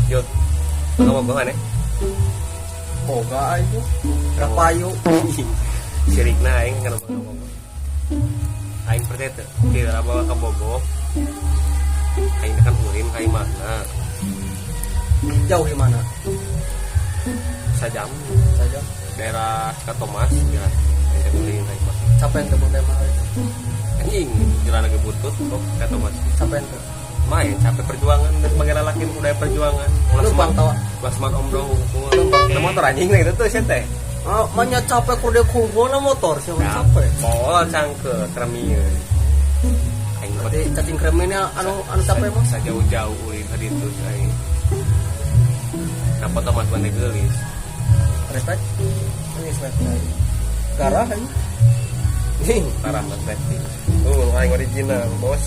Yo, kamu bawa nih. Boga itu. Rapayu. Sirikna aing kana Bogo. Aing percaya teu? Kira bawa ke Bogo. Aing kan ulin ka imahna. Jauh di mana? Sajam. Saja. Daerah Cikatomas kira. Aing teh ulin ka imah. Capek ente mun mah. Anjing, jalan lagi butut kok Cikatomas. Capek ente. Main capek perjuangan dan sebagai lelaki udah perjuangan. Ulah Lu bang tawa. Ulah semangat om dong. Nah, motor anjing nah itu tuh sih teh. Ah, manya capek kudu kumpul motor siapa capek. Moal cangke kremi. Aing Berarti cacing kremi ini anu anu capek mah. Sajauh-jauh ulin tadi itu aing. Kenapa Thomas Bande geulis? Respect. Ini respect. Garah ini. Nih, parah mas Lefty. Tuh, aing original, bos.